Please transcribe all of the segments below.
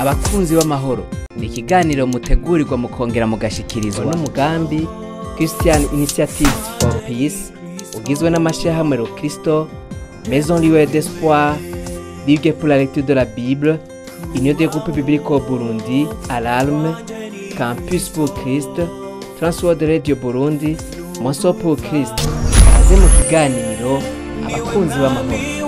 Abakunzi b'amahoro ni ikiganiro mutegurirwa mukongera mugashikirizwa n'umugambi Christian Initiative for Peace ugizwe n'amashirahamwe Rokristo, Maison Lueur d'Espoir, Ligue pour la lecture de la Bible, Union des groupes bibliques au Burundi, Alarme, Campus pour Christ, Transworld Radio Burundi, Monso pour Christ. Kaze mu kiganiro abakunzi b'amahoro.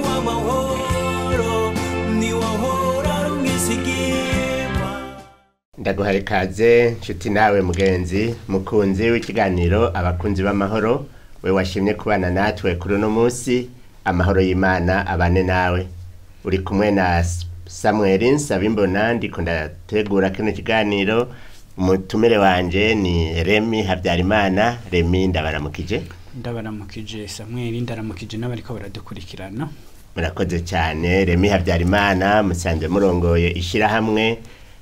Ndaguhaye ikaze nshuti nawe mugenzi mukunzi w'ikiganiro abakunzi b'amahoro, we washimye kubana natwe kuri uno munsi. Amahoro y'Imana abane nawe. Uri kumwe na Samuel Nsabimbona, ndiko ndategura kino kiganiro. Umutumire wanje ni Remi Habyarimana. Remi, ndabaramukije. Ndabaramukije Samuel, ndaramukije n'abariko baradukurikirana. Murakoze cyane. Remi Habyarimana, musanze murongoye ishirahamwe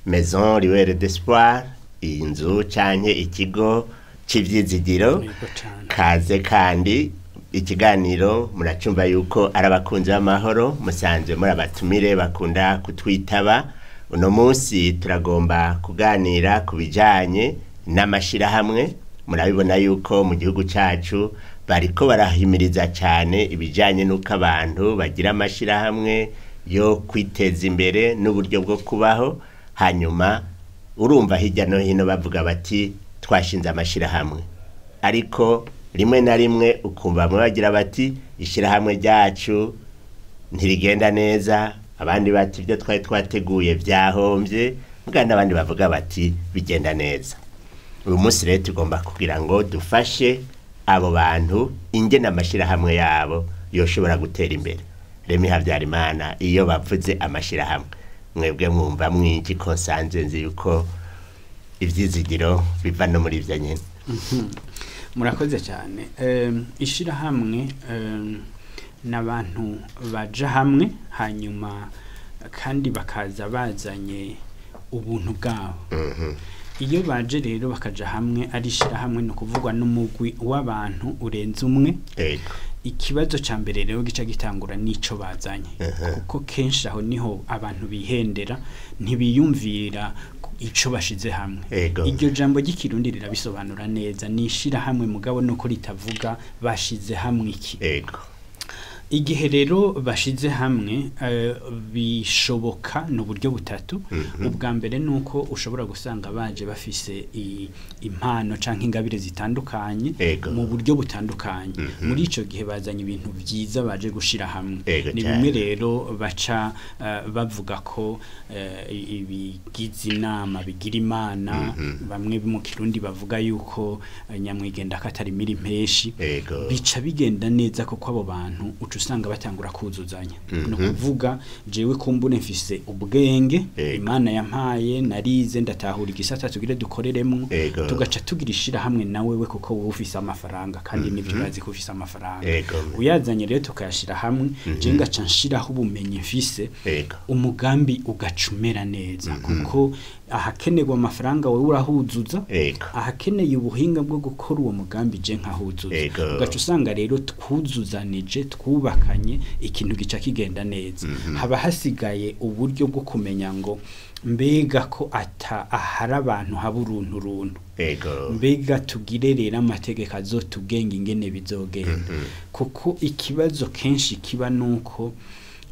Maison Lueur d'Espoir, inzu canke ikigo c'ivyizigiro. Yego cane. Kaze kandi ikiganiro muracumva yuko ari abakunzi b'amahoro, musanzwe muri abatumire bakunda kutwitaba. Uno munsi turagomba kuganira ku bijanye n'amashirahamwe. Murabibona yuko mu gihugu cacu bariko barahimiriza cane ibijanye n'uko abantu bagira amashirahamwe yo kwiteza imbere n'uburyo bwo kubaho. Hanyuma urumva hirya no hino bavuga bati twashinze amashirahamwe, ariko rimwe na rimwe ukumva bamwe bagira bati ishirahamwe ryacu ntirigenda neza, abandi bati ibyo twari twateguye byahombye, mbwa n'abandi bavuga bati bigenda neza. Uyu munsi rero tugomba kugira ngo dufashe abo bantu ingene amashirahamwe yabo yoshobora gutera imbere. Remi Habyarimana, iyo bavuze amashirahamwe mwebwe mwumva mwinshi ko nsanzwe nzi yuko ivyizigiro biva no muri ivyo nyene. Murakoze cyane. Ishirahamwe n'abantu baja hamwe, hanyuma kandi bakaza bazanye ubuntu bwabo. Iyo baje rero bakaja hamwe ari ishirahamwe, ni ukuvugwa n'umugwi w'abantu urenze umwe. Ego. Ikibazo ca mbere rero gica gitangura n'ico bazanye, kuko kenshi aho niho abantu bihendera, ntibiyumvira ico bashize hamwe. Ego. Iryo jambo ry'ikirundi rirabisobanura neza, ni ishirahamwe mugabo nuko ritavuga bashize hamwe iki. Ego. Igihe rero bashize hamwe bishoboka ni uburyo butatu. Ubwa mbere nuko ushobora gusanga baje bafise impano canke ingabire zitandukanye Ego. mu buryo butandukanye. Muri ico gihe bazanye ibintu vyiza baje gushira hamwe. Ego Ni cane. bimwe rero baca bavuga ko ibigize inama bigira imana. Bamwe mu kirundi bavuga yuko nyamwigenda katarimira impeshi. Ego. Bica bigenda neza kuko abo bantu uca usanga batangura kuzuzanya. Ni ukuvuga jewe kumbure mfise ubwenge Ego. Imana yampaye, narize ndatahura igisata tugire dukoreremwo, Ego. tugaca tugira ishirahamwe na wewe kuko wowe ufise amafaranga kandi nivyo urazi ko ufise amafaranga. Ego. Uyazanye rero tukayashira hamwe, je ngaca nshiraho ubumenyi mfise, Ego. umugambi ugaca umera neza, kuko ahakenerwa amafaranga wowe urahuzuza, Ego. ahakeneye ubuhinga bwo gukora uwo mugambi je nkahuzuza. Ego. Ugaca usanga rero twuzuzanije, twubakanye, ikintu gica kigenda neza. Haba hasigaye uburyo bwo kumenya ngo mbega ko ata ahari abantu haba uruntu runtu, Ego. mbega tugire rero amategeko azotugenga ingene bizogenda. Kuko ikibazo kenshi kiba nuko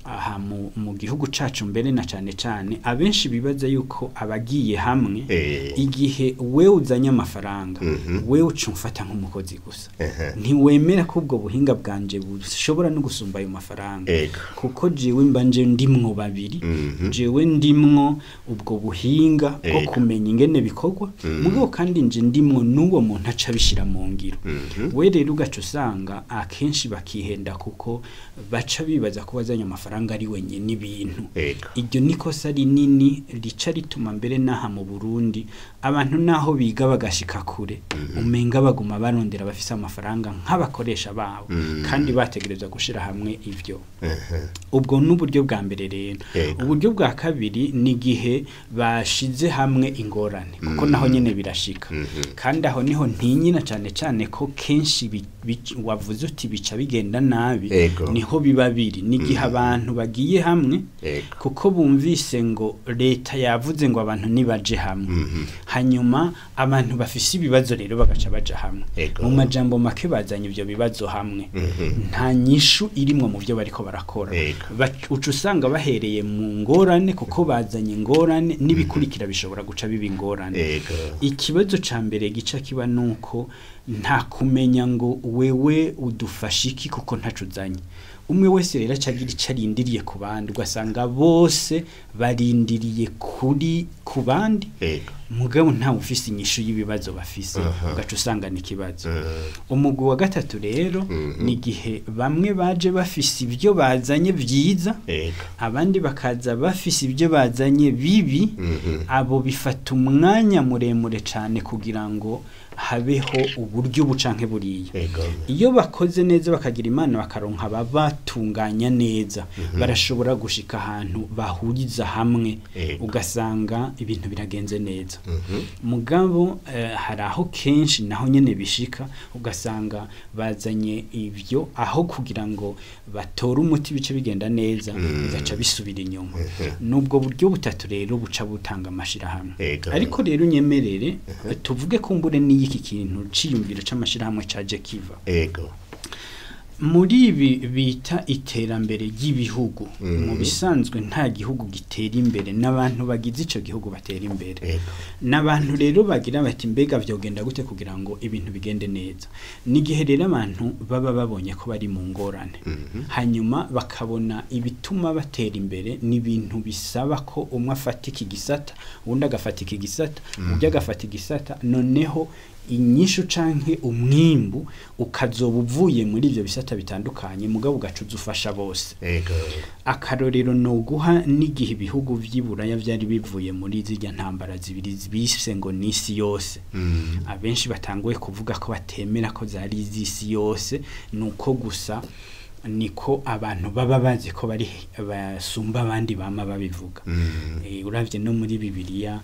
aha mu gihugu cacu mbere na cane cane abenshi bibaza yuko abagiye hamwe, igihe wewe uzanye amafaranga, wewe uca umfata nk'umukozi gusa, ntiwemera ko ubwo buhinga bwanje bushobora no gusumba ayo mafaranga. Ego. Kuko jewe mba nje ndimwo babiri, jewe ndimwo ubwo buhinga bwo Ego. kumenya ingene bikorwa, mugabo kandi nje ndimwo n'uwo muntu aca abishira mu ngiro. We rero ugaca usanga akenshi bakihenda, kuko baca bibaza ko bazanye amafaranga ari wenyine n'ibintu. Ego. Iryo ni kosa rinini rica rituma mbere n'aha mu Burundi abantu naho biga bagashika kure, umenga baguma barondera bafise amafaranga nk'abakoresha babo, kandi bategerezwa gushira hamwe ivyo. Ubwo n'uburyo bwa mbere rero. Ego. Uburyo bwa kabiri ni igihe bashize hamwe ingorane, kuko naho nyene birashika, kandi aho niho ntinyina cane cane ko kenshi wavuze uti bica bigenda nabi. Ego. Niho biba biri n'igihe abantu abantu bagiye hamwe kuko bumvise ngo leta yavuze ngo abantu nibaje hamwe, hanyuma abantu bafise ibibazo rero bagaca baja hamwe. Mu majambo make bazanye ivyo bibazo hamwe, nta nyishu irimwo mu byo bariko barakora. Uca usanga bahereye mu ngorane kuko bazanye ingorane n'ibikurikira bishobora guca biba ingorane. Ikibazo ca mbere gica kiba nuko nta kumenya ngo wewe udufasha iki kuko ntaco uzanye. Umwe wese rero acagira ico arindiriye ku bandi, ugasanga bose barindiriye kuri ku bandi, mugabo nta ufise inyishu y'ibibazo bafise, ugaca usanga ni ikibazo. Umugwi wa gatatu rero ni igihe bamwe baje bafise ibyo bazanye vyiza, abandi bakaza bafise ibyo bazanye bibi. Abo bifata umwanya muremure cane kugira ngo habeho uburyo bucanke buriya. Iyo bakoze neza bakagira Imana bakaronka ababatunganya neza, barashobora gushika ahantu bahuriza hamwe, ugasanga ibintu biragenze neza. Mugabo hari aho kenshi naho nyene bishika ugasanga bazanye ivyo aho kugira ngo batore umuti bice bigenda neza, bigaca bisubira inyuma. Nubwo buryo butatu rero buca butanga amashirahamwe. Ariko rero unyemerere tuvuge kumbure n'iki kintu ciyumviro c'amashirahamwe caje kiva. Muri ibi bita iterambere ry'ibihugu, mu bisanzwe nta gihugu gitera imbere n'abantu bagize ico gihugu batera imbere. N'abantu rero bagira bati mbega vyogenda gute kugira ngo ibintu bigende neza. N'igihe rero abantu baba babonye ko bari mu ngorane, hanyuma bakabona ibituma batera imbere n'ibintu bisaba ko umwe afata iki gisata, uwundi agafata iki gisata, undi agafata igisata, noneho inyishu canke umwimbu ukazoba uvuye muri ivyo bisata bitandukanye, mugabo ugacuza ufasha bose. Akarorero no guha n'igihe ibihugu vy'iburaya vyari bivuye muri zirya ntambara zibiri bise ngo nisi yose. Abenshi batanguye kuvuga ko batemera ko zari iz'isi yose, nuko gusa niko abantu baba bazi ko bari basumba abandi bama babivuga. Uravye no muri Bibiliya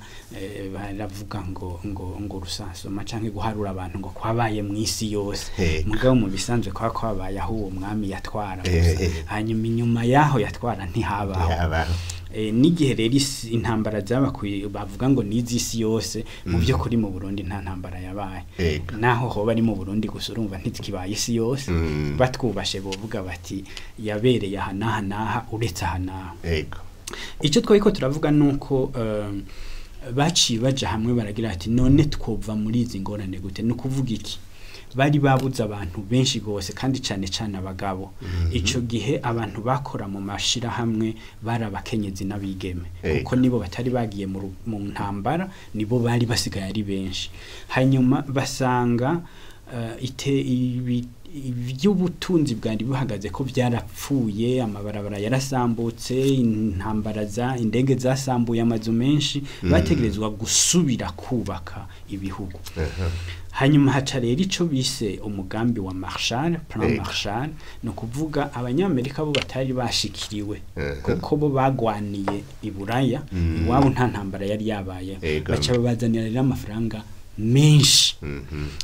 baravuga ngo ngo ngo rusansoma canke guharura abantu ngo kwabaye mu isi yose, mugabo mu bisanzwe kwa kwabaye aho uwo mwami yatwara gusa, hanyuma inyuma yaho yatwara ntihabaho. N'igihe rero intambara zabakuye bavuga ngo nizisi yose, mu byo kuri mu Burundi nta ntambara yabaye. Naho ho bari mu Burundi gusa urumva ntikibaye isi yose, batwubashe bovuga bati yabereye aha n'aha n'aha uretse aha n'aha. Icyo twariko turavuga nuko baciye baja hamwe baragira ati none twova muri izi ngorane gute? Ni ukuvuga iki? Bari babuze abantu benshi gose kandi cane cane abagabo. Ico gihe abantu bakora mu mashirahamwe bari abakenyezi n'abigeme, kuko nibo batari bagiye mu ntambara, nibo bari basigaye ari benshi. Hanyuma basanga iby'ubutunzi bwari buhagaze ko byarapfuye, amabarabara yarasambutse, intambara za indege zasambuye amazu menshi, bategerezwa gusubira kubaka ibihugu. Hanyuma haca rero ico bise umugambi wa Marshall, Plan Marshall, no kuvuga abanyamerika bo batari bashikiriwe kuko bo bagwaniye iburaya, iwabo nta ntambara yari yabaye, baca babazanira rero amafaranga menshi.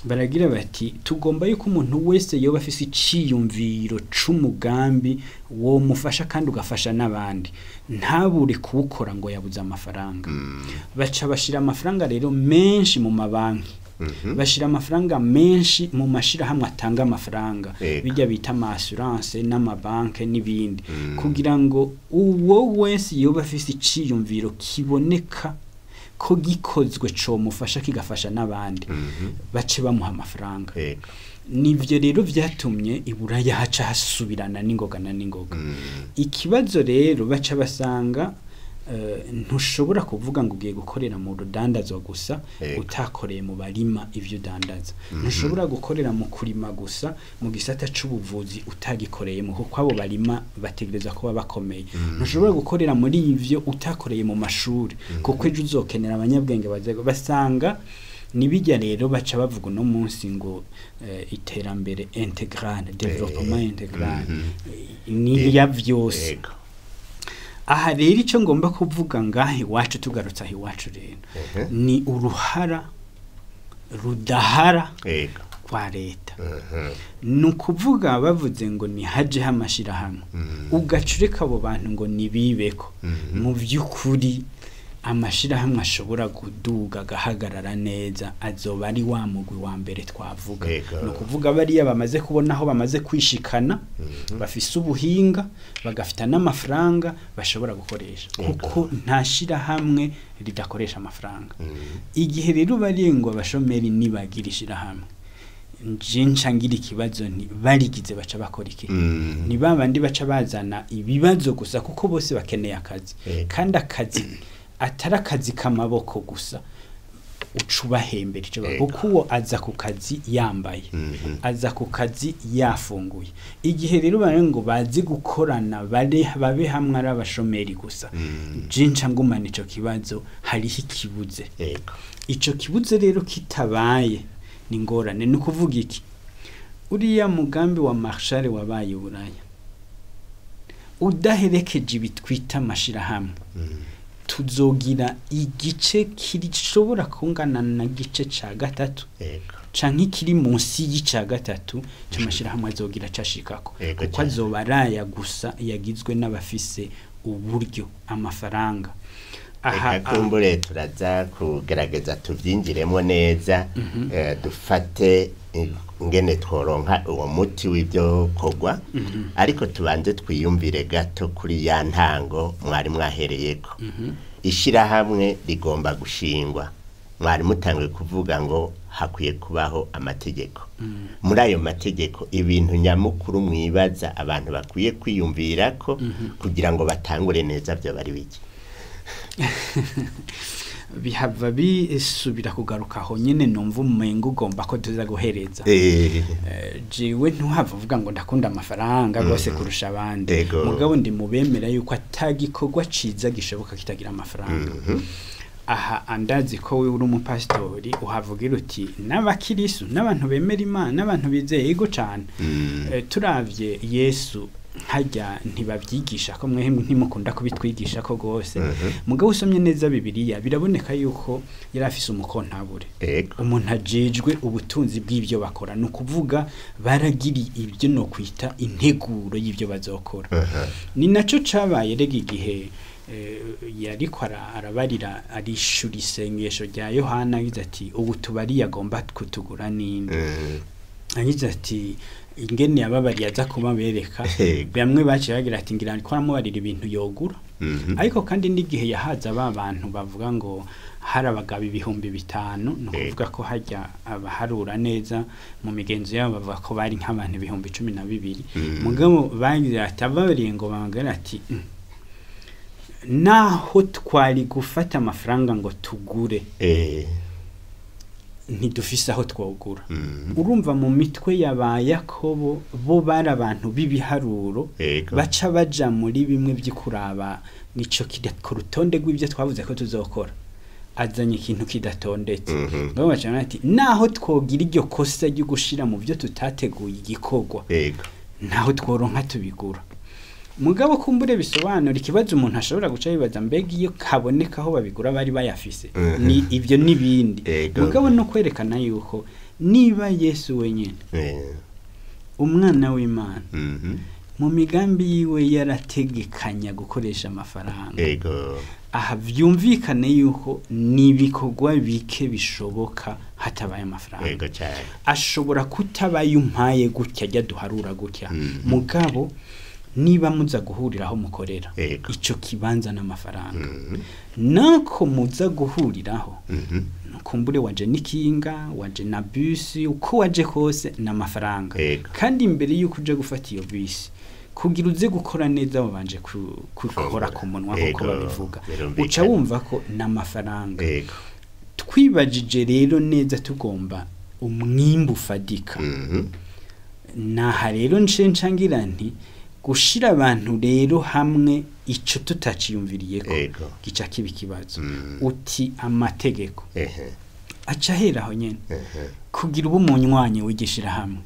Baragira bati tugomba yuko umuntu wese yoba afise iciyumviro c'umugambi wo mufasha kandi ugafasha n'abandi, ntabure kuwukora ngo yabuze amafaranga. Baca bashira amafaranga rero menshi mu mabanki, bashira amafaranga menshi mu mashirahamwe atanga amafaranga, bijya bita ama assurance n'amabanke n'ibindi, kugira ngo uwo wese yoba afise iciyumviro kiboneka ko gikozwe co mufasha kigafasha n'abandi, bace bamuha amafaranga. Nivyo rero vyatumye iburaya haca hasubirana n'ingoga na n'ingoga. Ikibazo rero baca basanga ntushobora kuvuga ngo ugiye gukorera mu rudandazwa gusa utakoreye mu barima ivyo udandaza. Ntushobora gukorera mu kurima gusa mu gisata c'ubuvuzi utagikoreyemo, kuko abo barima bategereza kuba bakomeye. Ntushobora gukorera muri ivyo utakoreye mu mashuri, kuko ejo uzokenera abanyabwenge basanga nibijya rero baca bavuga uno munsi ngo iterambere integral, development integral, ni ya vyose. Aha rero icyo ngomba kuvuga ngaha iwacu, tugarutse aho iwacu rero, ni uruhara rudahara Wa leta. Ni ukuvuga bavuze ngo ni hajeho amashirahamwe, ugacureka abo bantu ngo nibibeko. Mu by'ukuri amashirahamwe ashobora kuduga agahagarara neza azoba ari wa mugwi wa mbere twavuga. Ni ukuvuga bariya bamaze kubona aho bamaze kwishikana, bafise ubuhinga, bagafita n'amafaranga bashobora gukoresha, kuko nta shirahamwe ridakoresha amafaranga. Igihe rero bari ngo abashomeri nibagira ishirahamwe, nje nca ngira ikibazo nti barigize baca bakora iki? Ni babandi baca bazana ibibazo gusa, kuko bose bakeneye akazi. Kandi akazi atari akazi k'amaboko gusa, uca ubahembera ico kuko uwo aza ku kazi yambaye, aza ku kazi yafunguye. Igihe rero bari ngo bazi gukorana, bare babe hamwe ari abashomeri gusa, je nca ngumana ico kibazo, hariho ikibuze. Ico kibuze rero kitabaye ni ngorane. Ni ukuvuga iki? Uriya mugambi wa Marshall wabaye Buraya udaherekeje ibi twita amashirahamwe, tuzogira igice kirishobora kungana na gice ca gatatu canke kiri munsi y'ica gatatu c'amashirahamwe azogira cashikako, kuko azoba araya gusa yagizwe n'abafise uburyo, amafaranga. Aha kumbure turaza kugerageza tuvyinjiremo neza, dufate ingene tworonka uwo muti w'ibyo kogwa, ariko tubanze twiyumvire gato kuri ya ntango mwari mwahereyeko. Ishirahamwe rigomba gushingwa, mwari mutanguye kuvuga ngo hakwiye kubaho amategeko. Muri ayo mategeko ibintu nyamukuru mwibaza abantu bakwiye kwiyumvira ko kugira ngo batangure neza byo bari biki? Bihava bisubira kugaruka aho nyene, numva umengo ugomba ko tuza guhereza. Jewe ntuhava uvuga ngo ndakunda amafaranga rwose kurusha abandi, mugabo ndi mubemera yuko atagikorwa ciza gishoboka kitagira amafaranga. Aha andazi ko wewe uri umupasitori, uhavugira uti n'abakirisu n'abantu bemera Imana n'abantu bizeye ego cane. Turavye Yesu hajya ntibabyigisha ko mwe ntimukunda kubitwigisha ko gose, mugabo usomye neza Bibiliya biraboneka yuko yari afise umukontabure, umuntu ajejwe ubutunzi bw'ibyo bakora. Ni ukuvuga baragiri ibyo no kwita integuro y'ibyo bazokora. Ni naco cabaye rega igihe yariko arabarira arishura isengesho rya Yohana, agize ati ubu tubari agomba kutugura ninde? Agize ati ingene yababariye aza kubabereka, bamwe baciye bagira ati ngira ariko aramubarira ibintu yogura. Ariko kandi n'igihe yahaza ba bantu bavuga ngo hari abagabo 5000, ni ukuvuga ko hajya abaharura neza mu migenzo yabo bavuga ko bari nk'abantu 12,000. Mugabo bagira ati ababariye ngo bamagara ati naho twari gufata amafaranga ngo tugure, ntidufise aho twogura. Urumva mu mitwe yaba Yakobo bo bari abantu b'ibiharuro, baca baja muri bimwe by'ikuraba nico ku rutonde rw'ibyo twavuze ko tuzokora, azanye ikintu kidatondetse. Ngabo baca bati naho twogira iryo kosa ryo gushira mu byo tutateguye igikorwa, naho tworonka tubigura. Mugabo kumbure bisobanura ikibazo umuntu ashobora guca yibaza, mbega iyo kaboneka aho babigura bari bayafise? Ni ibyo n'ibindi. Mugabo no kwerekana yuko niba Yesu wenyene umwana w'Imana mu migambi yiwe yarategekanya gukoresha amafaranga, aha vyumvikane yuko nibikorwa bike bishoboka hatabaye amafaranga. Ashobora kutabaye umpaye gutya ajya duharura gutya, mugabo niba muza guhuriraho mukorera ico kibanza n'amafaranga, nako muza guhuriraho kumbure waje n'ikinga, waje na bus, uko waje kose n'amafaranga. Kandi imbere yuko uje gufata iyo bus kugira uze gukora neza babanje gukora ku munwa kuko babivuga, uca wumva ko n'amafaranga. Twibajije rero neza tugomba umwimbu ufadika. Naha rero nce ngira nti gushira abantu rero hamwe ico tutaciyumviriyeko gica kiba ikibazo. Uti amategeko aca ahera aho nyene kugira ubu munywanyi wigishira hamwe.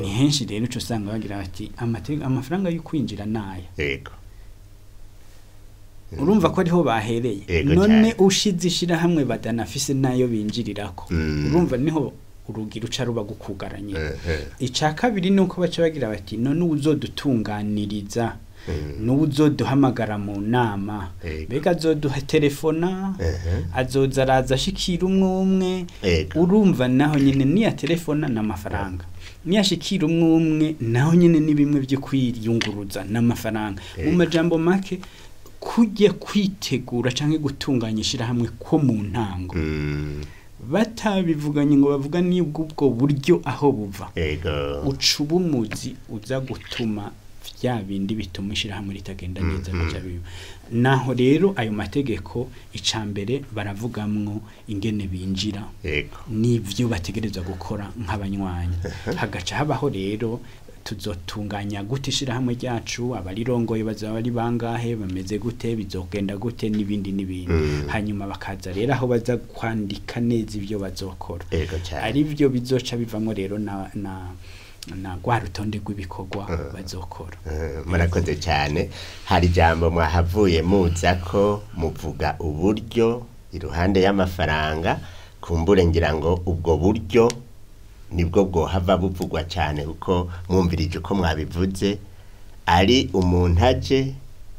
Ni henshi rero uca usanga bagira bati amafaranga yo kwinjira naya. Urumva ko ariho bahereye. None ushize ishirahamwe badanafise nayo binjirirako, urumva niho Urugi ruca ruba gukugaranye. Ica kabiri nuko baca bagira bati none uzodutunganiriza, n'uzoduhamagara mu nama, mbega azoduha telefona, azoza araza ashikira umwe umwe? Urumva naho nyine niya telefona n'amafaranga, niyashikira umwe umwe naho nyine ni bimwe byo kwiyunguruza n'amafaranga. Mu majambo make, kujya kwitegura canke gutunganya ishirahamwe ko mu ntango batabivuganye ngo bavuga nibwo ubwo buryo aho buva, uca ubumuzi uza gutuma vya bindi bituma ishirahamwe ritagenda neza bica biba. Naho rero ayo mategeko, icambere baravugamwo ingene binjira n'ivyo bategerezwa gukora nk'abanywanyi. Hagaca habaho rero tuzotunganya gute ishirahamwe ryacu, abarirongoye bazaba ari bangahe, bameze gute, bizogenda gute, n'ibindi n'ibindi. Hanyuma bakaza rero aho baza kwandika neza ibyo bazokora, ari byo bizoca bivamo rero na rwa rutonde rw'ibikorwa bazokora. Murakoze cyane. Hari ijambo mwahavuye muza ko muvuga uburyo iruhande y'amafaranga. Kumbure ngira ngo ubwo buryo nibwo bwohava buvugwa cyane, kuko mwumvirije uko mwabivuze, ari umuntu aje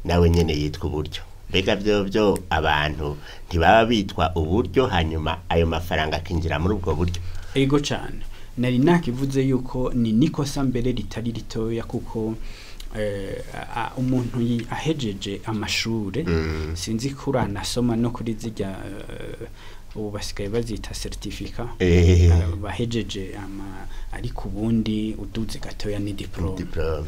nawe nyene yitwa uburyo. Mbega byo abantu ntibaba bitwa uburyo, hanyuma ayo mafaranga akinjira muri ubwo buryo? Ego cyane, nari nakivuze yuko ni nikosa mbere ritari ritoya, kuko umuntu ahejeje amashure, sinzi ko uranasoma no kuri zirya ubu basigaye bazita certificat, bahejeje ama, ariko ubundi uduze gatoya ni diplome. Diplome.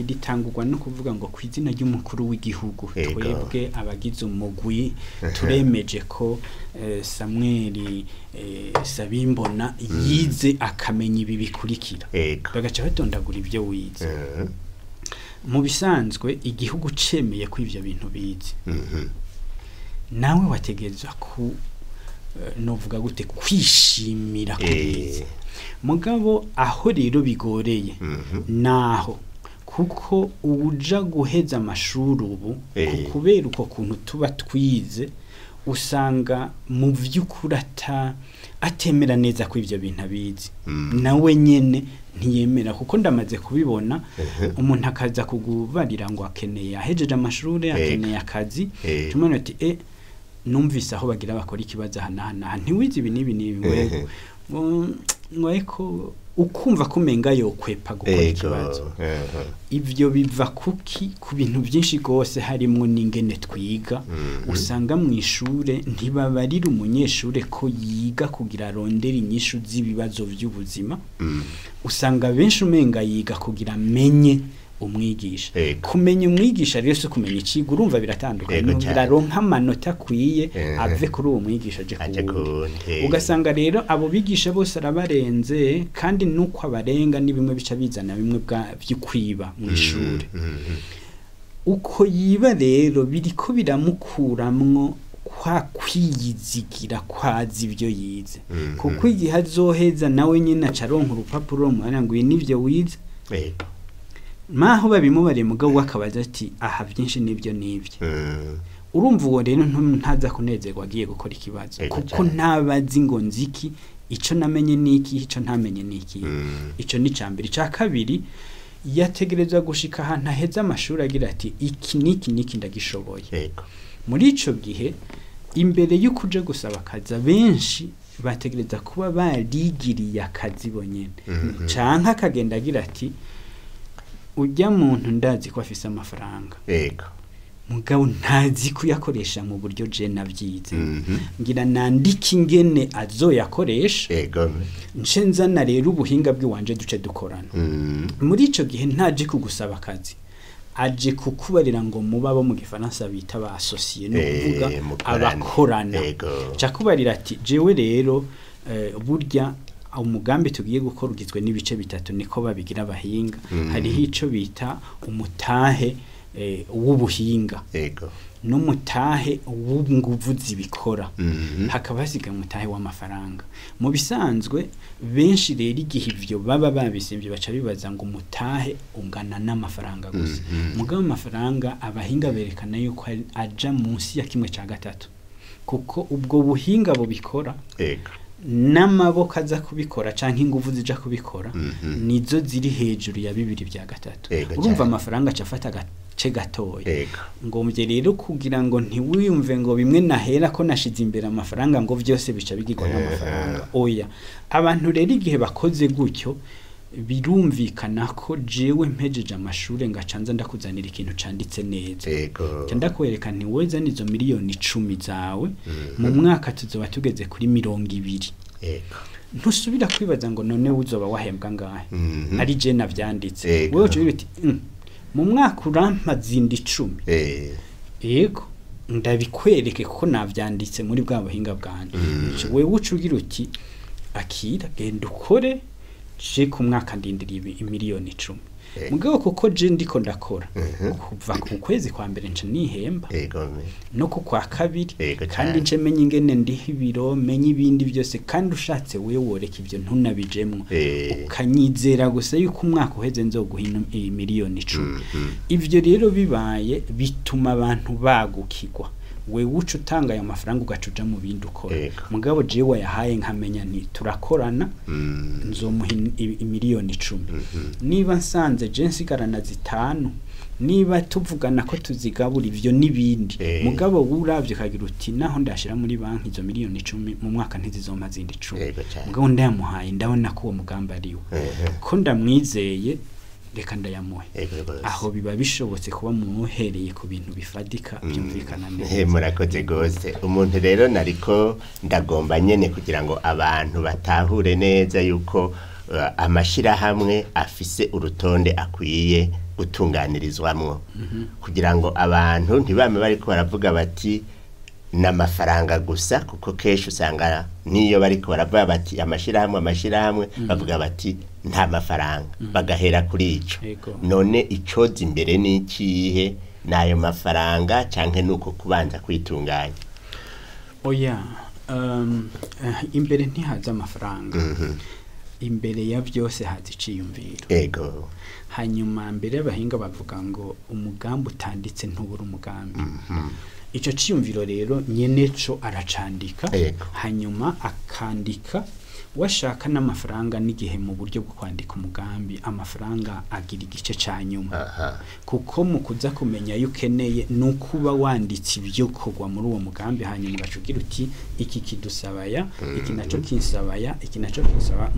Ritangurwa no kuvuga ngo ku izina ry'umukuru w'igihugu, twebwe abagize umugwi turemeje ko Samuel Sabimbona yize akamenya ibi bikurikira. Bagaca batondagura ibyo wize. Mu bisanzwe igihugu cemeye ko ivyo bintu bize, nawe wategerezwa ku novuga gute, kwishimira ko bize. Mugabo aho rero bigoreye naho kuko uja guheza amashuri ubu, kubera uko kuntu tuba twize, usanga mu vy'ukuri atemera neza ko ivyo bintu abizi. Nawe nyene ntiyemera, kuko ndamaze kubibona, umuntu akaza kugubarira ngo akeneye, ahejeje amashuri, akeneye akazi. Tumubona ati numvise aho bagira bakora ikibazo aha n'aha n'aha, ntiwize ibi n'ibi n'ibi? Ngo ngo ariko ukumva ko umenga yokwepa gukora ikibazo. Ivyo biva kuki? Ku bintu byinshi rwose, harimwo n'ingene twiga. Usanga mu ishure ntibabarira umunyeshure ko yiga kugira arondere inyishu z'ibibazo by'ubuzima. Usanga benshi umenga yiga kugira amenye umwigisha. Kumenya umwigisha rero si kumenya icigwa, urumva biratandukanye. Biraronka amanota akwiye, ave kuri uwo mwigisha aje aje ku wundi. Kuwundi. Ugasanga rero abo bigisha bose arabarenze, kandi nuko abarenga ni bimwe bica bizana bimwe bwa vy'ukwiba mu ishure. Uko yiba rero biriko biramukuramwo kwa kwiyizigira kwazi ibyo yize, kuko igihe azoheza nawe nyine aca aronka urupapuro rumubwira ngo ibi nivyo wize, maho babimubariye, mugabo we akabaza ati aha byinshi nibyo nibyo. Urumva uwo rero ntaza kunezerwa agiye gukora ikibazo, kuko ntabazi ngo nziki, ico namenye niki, ico ntamenye niki. Ico ni icambere. Ica kabiri, yategerezwa gushika ahantu aheza amashuri agira ati iki niki niki ndagishoboye. Muri ico gihe, imbere y'ukuja gusaba akazi, abenshi bategereza kuba barigiriye akazi bonyene, canke akagenda agira ati ujya muntu ndazi ko afise amafaranga, mugabo ntazi kuyakoresha mu buryo je navyize, ngira nandike ingene azoyakoresha, nce nzana rero ubuhinga bw'iwanje duce dukorana. Muri ico gihe ntaje kugusaba akazi, aje kukubarira ngo muba bo mu gifaransa bita ba associé, no kuvuga mukorane. Abakorana. Ca kubarira ati jewe rero burya umugambi tugiye gukora ugizwe n'ibice bitatu, niko babigira abahinga. Hariho ico bita umutahe w'ubuhinga, n'umutahe w'inguvu zibikora, hakaba hasigaye umutahe w'amafaranga. Mu bisanzwe benshi rero igihe ivyo baba babisimvye baca bibaza ngo umutahe ungana n'amafaranga gusa. Mugabo amafaranga abahinga berekana yuko aja munsi ya 1/3, kuko ubwo buhinga bubikora. N'amaboko aza kubikora canke inguvu zija kubikora nizo ziri hejuru ya 2/3. Urumva amafaranga acafata agace gatoya. Ngombye rero kugira ngo ntiwiyumve ngo bimwe nahera ko nashize imbere amafaranga ngo vyose bica bigirwa n'amafaranga. Oya, abantu rero igihe bakoze gutyo birumvikana ko jewe mpejeje amashure ngacanza ndakuzanira ikintu canditse neza. Ndakwereka nti weza nizo miliyoni 10 zawe mu mwaka tuzoba tugeze kuri 20. Ntusubira kwibaza ngo none uzoba wahembwa ngahe ari je navyanditse. Wewe uca uti mu mwaka urampa zindi 10. Yego, ndabikwereke kuko navyanditse muri bwa buhinga bwanje. Wewe uca ugira uti akira genda ukore je ku mwaka ndindiriye imiliyoni 10. Mugabo kuko je ndiko ndakora kuva ku kwezi kwa mbere nce nihemba no ku kwa kabiri, kandi nce menye ingene ndiho ibiro, menye ibindi byose, kandi ushatse wewe woreka ivyo ntunabijemwo ukanyizera gusa yuko umwaka uheze nzoguha miliyoni 10. Ivyo rero bibaye bituma abantu bagukirwa. Wewe uca utanga ayo mafaranga ugacuja mu bindi ukora. Mugabo jewe yahaye nkamenya nti turakorana nzomuha imiliyoni 10. Niba nsanze je nsigarana 5, niba tuvugana ko tuzigabura ivyo nibindi, mugabo uravye kagira uti naho ndashira muri banki izo miliyoni 10 mu mwaka ntizizoma zindi 10. Mugabo ndayamuhaye ndabona ko uwo mugamba ariwe, ko ndamwizeye reka ndayamuhe. Aho biba bishobotse kuba muhereye ku bintu bifadika byumvikana neza. Murakoze gose. Umuntu rero nariko ndagomba nyene kugira ngo abantu batahure neza yuko amashirahamwe afise urutonde akwiye gutunganirizwamwo, kugira ngo abantu ntibame bariko baravuga bati n'amafaranga gusa, kuko kenshi usanga niyo bariko baravuga bati amashirahamwe bavuga bati nta mafaranga, bagahera kuri ico. None icoza imbere ni ikihe? Nayo mafaranga canke nuko kubanza kwitunganya? Oya, imbere ntihaza amafaranga. Imbere ya byose haza iciyumviro. Hanyuma mbere abahinga bavuga ngo umugambi utanditse ntubura umugambi. Ico ciyumviro rero nyeneco aracandika, hanyuma akandika washaka n'amafaranga n'igihe mu buryo bwo kwandika umugambi amafaranga agira igice ca nyuma. Kuko mu kuza kumenya ayo ukeneye nukuba wanditse ibyo kogwa muri uwo mugambi, hanyuma ugacugira uti iki kidusabaya, iki naco kinsabaya, iki naco kinsaba,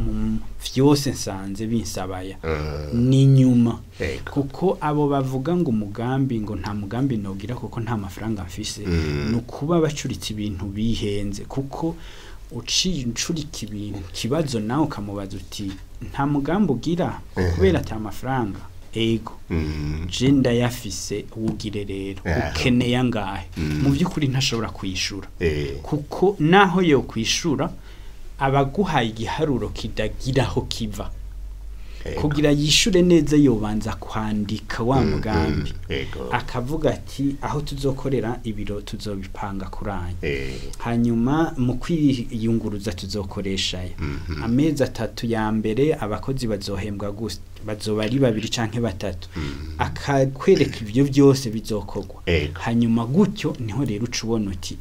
vyose nsanze binsabaya. Ni nyuma. Kuko abo bavuga ngo umugambi ngo nta mugambi nogira kuko nta mafaranga mfise, nukuba bacuritse ibintu bihenze. Kuko uciye incurika ibintu kibazo nawe ukamubaza uti nta mugambi ugira kubera ata mafaranga. Ego, je ndayafise, wugire rero ukeneye angahe? Mu by'ukuri ntashobora kwishura, kuko naho yo kwishura abaguhaye igiharuro kidagiraho kiva. Kugira yishure neza yobanza kwandika wa mugambi, akavuga ati aho tuzokorera ibiro tuzobipanga kuranya, hanyuma mu kwiyunguruza tuzokoresha aya amezi 3 ya mbere abakozi bazohembwa gusa, bazoba ari 2 canke 3, akakwereka ibyo byose bizokorwa. Hanyuma gutyo niho rero uca ubona uti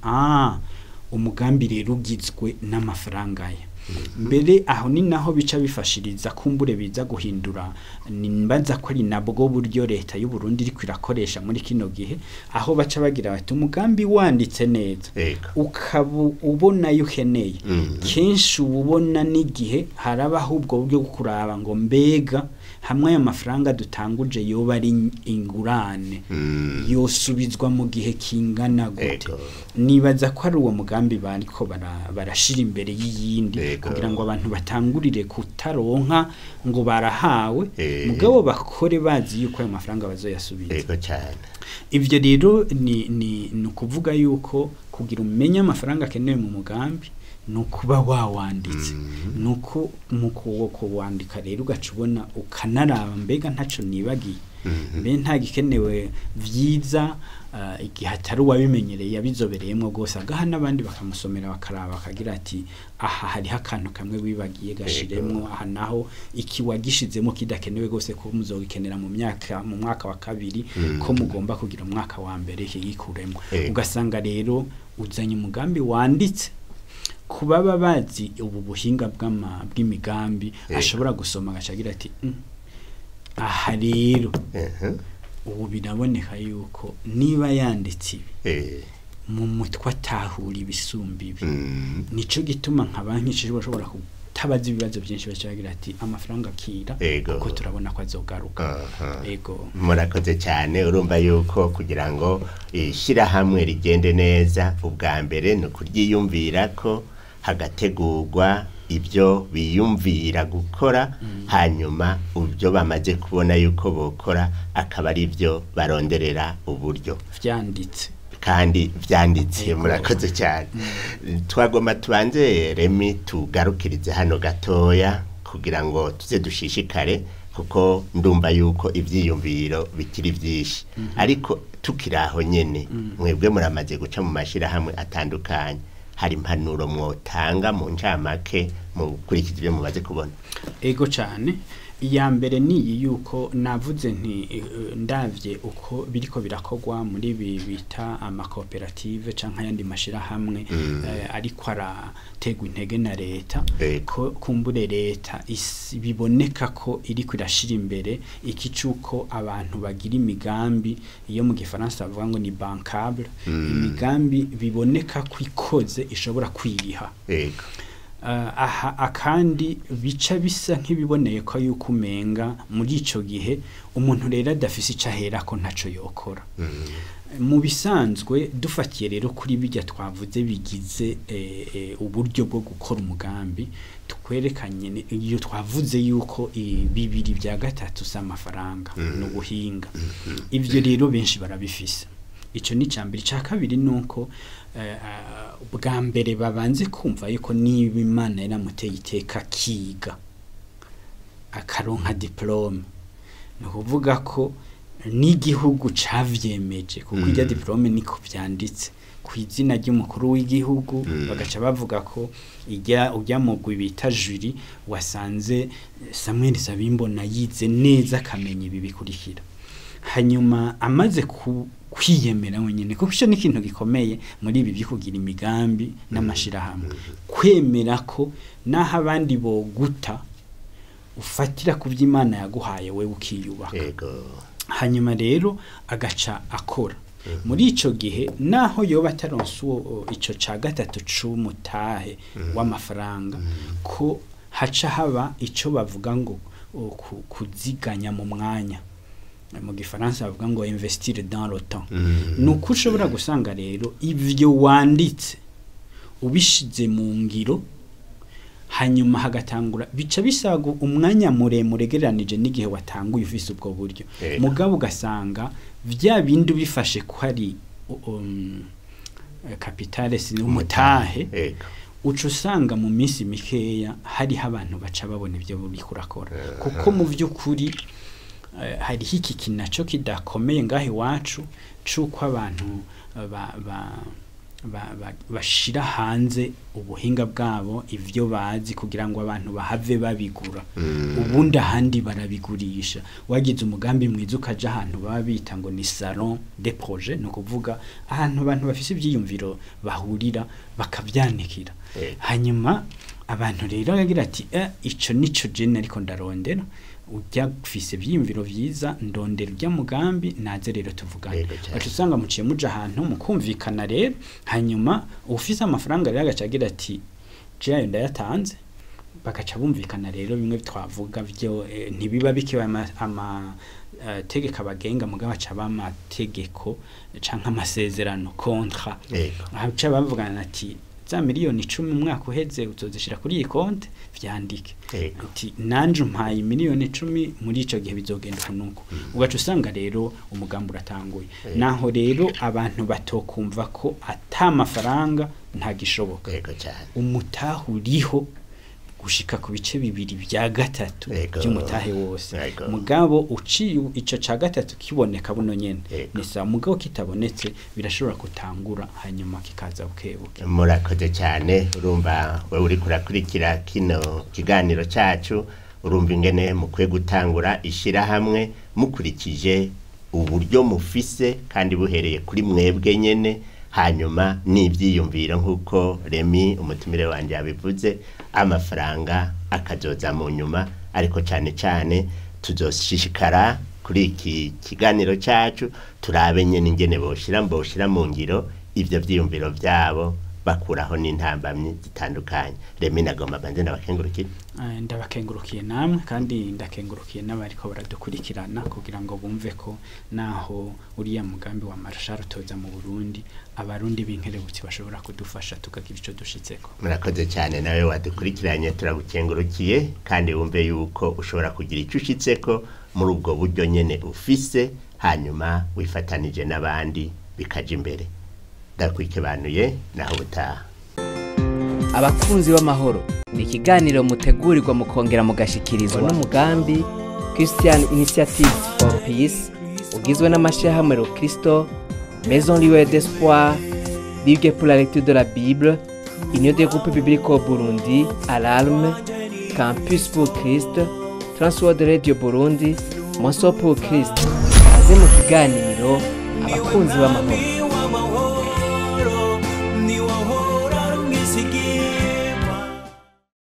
umugambi rero ugizwe n'amafaranga ye. Mbere aho ni naho bica bifashiriza kumbure biza guhindura, nimbaza ko ari nabwo buryo leta y'u Burundi iri kwirakoresha muri kino gihe, aho baca bagira bati umugambi wanditse neza ukaba ubona yukeneye. Kenshi ubona n'igihe harabaho ubwo buryo bwo kuraba ngo mbega hamwe ayo mafaranga dutanguje yoba ari ingurane yosubizwa mu gihe kingana gute. Nibaza ko ari uwo mugambi bariko barashira imbere y'iyindi, kugira ngo abantu batangurire kutaronka ngo barahawe, mugabo bakore bazi yuko ayo mafaranga bazoyasubiza. Ivyo rero ni ukuvuga yuko kugira umenye amafaranga akenewe mu mugambi nukuba wawanditse, nuko mu kuwandika rero ugaca ubona ukanaraba mbega ntaco nibagiye, mbe nta gikenewe vyiza. Igihe atari uwabimenyereye yabizobereyemo rwose agaha n'abandi bakamusomera bakaraba bakagira ati aha hariho akantu kamwe wibagiye gashiremwo, aha naho iki wagishizemo kidakenewe rwose ko muzogikenera mu mwaka wa kabiri, ko mugomba kugira umwaka wa mbere kigikuremo. Ugasanga rero uzanye umugambi wanditse Kubaba bazi ubu buhinga bw'imigambi, ashobora gusoma agacagira ati aha rero ubu biraboneka yuko niba yanditse ibi mu mutwe atahura ibisumba ibi. Nico gituma nka banki ishobora kutabaza ibibazo byinshi, bacagira ati amafaranga akira, kuko turabona ko azogaruka. Ego. Murakoze cyane. Urumva yuko kugira ngo ishyirahamwe rigende neza, ubwa mbere ni ukuryiyumvira ko hagategurwa ibyo biyumvira gukora, hanyuma ibyo bamaze kubona yuko bokora akaba ari byo baronderera uburyo. Vyanditse. Kandi vyanditse. Murakoze cyane. Twagomba tubanze Remi tugarukirize hano gatoya kugira ngo tuze dushishikare, kuko ndumva yuko ivyiyumviro bikiri byinshi. Ariko tukiri aho nyene, mwebwe muramaze guca mu mashirahamwe atandukanye, hari impanuro mwotanga mu ncamake mu gukurikiza ibyo mumaze kubona? Ego cyane. Iya mbere ni iyi yuko navuze nti ndavye uko biriko birakogwa muri ibi bita amakoperative canke ayandi mashirahamwe ariko arategwa intege na leta, ko kumbure leta biboneka ko iriko irashira imbere iki cuko abantu bagira imigambi iyo mu gifaransa bavuga ngo ni bankable, imigambi biboneka ko ikoze ishobora kwiriha. Aha akandi bica bisa nk'ibiboneye ko yuko umenga muri ico gihe umuntu rero adafise ico ahera ko ntaco yokora. Mu bisanzwe dufatiye rero kuri bijya twavuze bigize uburyo bwo gukora umugambi, twerekanye iyo twavuze yuko 2/3 si amafaranga n'ubuhinga. Ivyo rero benshi barabifise. Ico ni icambere. Ica kabiri nuko bwa mbere babanze kumva yuko niba Imana yaramuteye iteka akiga akaronka diplome, ni ukuvuga ko n'igihugu cavyemeje, kuko irya diplome niko vyanditse ku izina ry'umukuru w'igihugu, bagaca bavuga ko ujya mugwi bita jury wasanze Samuel Sabimbona yize neza akamenya ibi bikurikira. Hanyuma amaze kwiyemera wenyine, kuko ico ni ikintu gikomeye muri ibi byo kugira imigambi n'amashirahamwe, kwemera ko naho abandi boguta ufatira ku vy'Imana yaguhaye wewe ukiyubaka. Hanyuma rero agaca akora. Muri ico gihe naho yoba ataronse ico ca gatatu c'umutahe w'amafaranga, ko haca haba ico bavuga ngo kuziganya mu mwanya, mu gifaransa bavuga ngo investir dans le temps. Nuko ushobora gusanga rero ivyo wanditse ubishize mu ngiro, hanyuma hagatangura bica bisaga umwanya muremure gereranije n'igihe watanguye ufise ubwo buryo. Mugabo ugasanga vya bindi bifashe ko ari kapitale si umutahe, uca usanga mu minsi mikeya hariho abantu baca babona ibyo uriko urakora. Kuko mu vy'ukuri hariho iki kintu naco kidakomeye ngaho iwacu c'uko abantu bashira hanze ubuhinga bwabo, ivyo bazi, kugira ngo abantu bahave babigura. Ubundi ahandi barabigurisha. Wagize umugambi mwiza ukaja ahantu baba bita ngo ni salon des projets, ni ukuvuga ahantu abantu bafise ivyiyumviro bahurira bakavyanikira. Hanyuma abantu rero baragira ati ico nico jene ariko ndarondera, ujya gufise ivyiyumviro vyiza, ndondera ujya mugambi naze rero tuvugane. Baca usanga muciye muja ahantu mukumvikana rero, hanyuma ufise amafaranga rero agaca agira ati jewe ndayatanze, bagaca bumvikana rero bimwe twavuga byo ntibiba bikiba amategeko abagenga, mugabo aca b'amategeko canke amasezerano contrat. Aca bavugana ati za 10 miliyoni umwaka uheze uzozishira kuri iyi konte, vyandike, ati nanje umpaye 10 miliyoni muri ico gihe bizogenda kunuko. Ugaca usanga rero umugambi uratanguye. Naho rero abantu batokumva ko ata mafaranga ntagishoboka. Umutahe uriho gushika ku bice 2/3 by'umutahe wose. Mugabo uciye ico ca gatatu kiboneka buno nyene, ni sawa, mugabo kitabonetse birashobora kutangura hanyuma kikaza bukebuke. Murakoze cyane. Urumva wewe uriko urakurikira kino kiganiro cacu, urumva ingene mukwiye gutangura ishirahamwe mukurikije uburyo mufise kandi buhereye kuri mwebwe nyene. Hanyuma n'ibyiyumviro, nk'uko Remi umutumire wanjye yabivuze, amafaranga akazoza mu nyuma. Ariko cyane cyane tuzoshishikara kuri iki kiganiro cyacu, turabe nyine ingene boshira mu ngiro ibyo byiyumviro byabo, bakuraho n'intambamyi zitandukanye. Remi, nagomba banze ndabakengurukire. Ndabakengurukiye namwe, kandi ndakengurukiye n'abariko baradukurikirana, kugira ngo bumve ko naho uriya mugambi wa Marshall utoza mu Burundi, Abarundi b'inkerebutsi bashobora kudufasha tukagira ico dushitseko. Murakoze cyane. Nawe wadukurikiranye turagukengurukiye, kandi wumve yuko ushobora kugira icyo ushitseko muri ubwo buryo nyene ufise, hanyuma wifatanije n'abandi bikaja imbere. Ndakwikebanuye, naho ubutaha. Abakunzi b'amahoro ni ikiganiro mutegurirwa mukongera mugashikirizwa n'umugambi Christian Initiative for Peace, ugizwe n'amashyirahamwe Rokristo, Maison Lieu d'Espoir, Ligue pour la lecture de la Bible, Union des groupes bibliques au Burundi, Alarme, Campus pour Christ, Transworld Radio Burundi, Monso pour Christ. Kaze mu kiganiro Abakunzi b'amahoro.